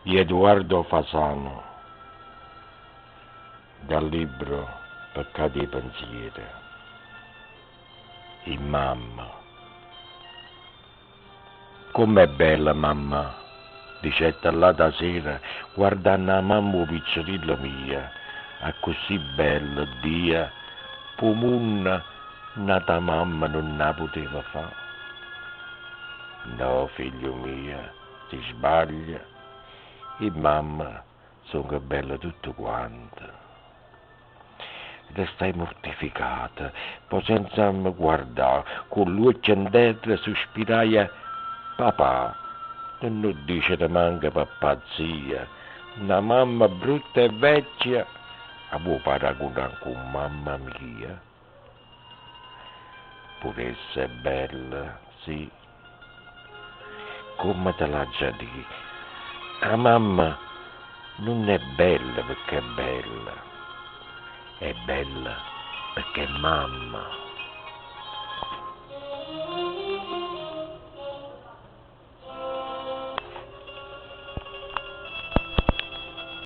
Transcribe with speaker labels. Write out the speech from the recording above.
Speaker 1: Di Eduardo Fasano dal libro Peccati 'e penziere. 'E mamma. Comm'è bella mammà, dicette ll'ata sera guardanno 'a mamma 'o piccerillo mio, accussì bella, Dio, p' 'o munno n'ata mamma nun 'a puteva fà. No, figlio mio, ti sbaglie, 'e mamme songo belle tutte quante. Restai murtificata, po' senza me guardà, cu ll'uocchie 'nterra suspiraje, Papà, nun 'o ddicere manco pe' pazzia, na mamma brutta e vecchia 'a vuò paragunà cu mamma mia? Pur'essa è bella, sì. Comme te l'aggia dì? A mamma nun è bella pecché è bella, è bella pecché è mamma.